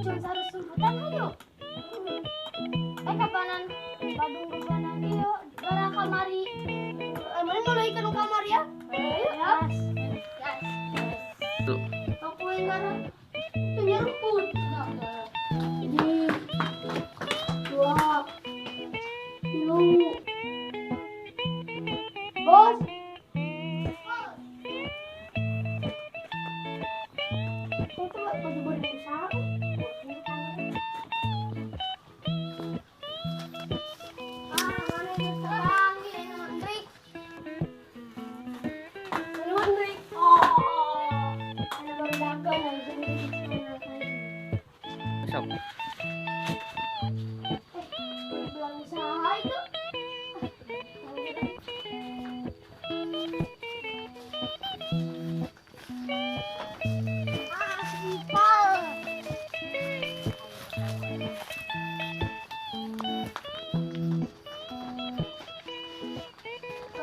Cuma sarusumputan ayo. Eh, kapanan Badung kapanan ieu gara kamari. Eh, mana mulai ke kamar ya? Ayo. Gas. Gas. Tuh. Aku yang gara. Itu nyeruput. Hiji, dua, tilu. Bos. Itu baju baju usaha. Ah, mana yang terang ini Hendrik. Mana Hendrik? Oh, ada baru dagang aja nih. Sok. Eh, belang usaha itu. Ah, simpel.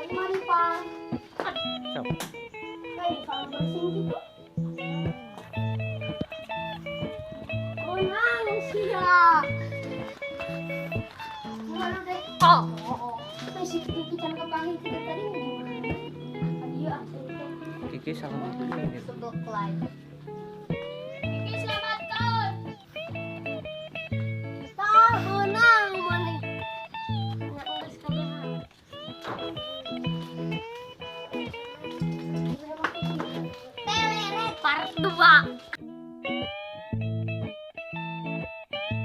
Mari, Pak. Sok. Kayak salah bersin gitu. Menang sia. Gimana deh? Oh. Oh, si Kiki can kepanggil kita tadi gimana? Dia atuh teh. Kiki salah gitu. Sebelk live. Kiki selamatkan. Tah, menang mana? Nggak geus kabehan. Teleret part 2.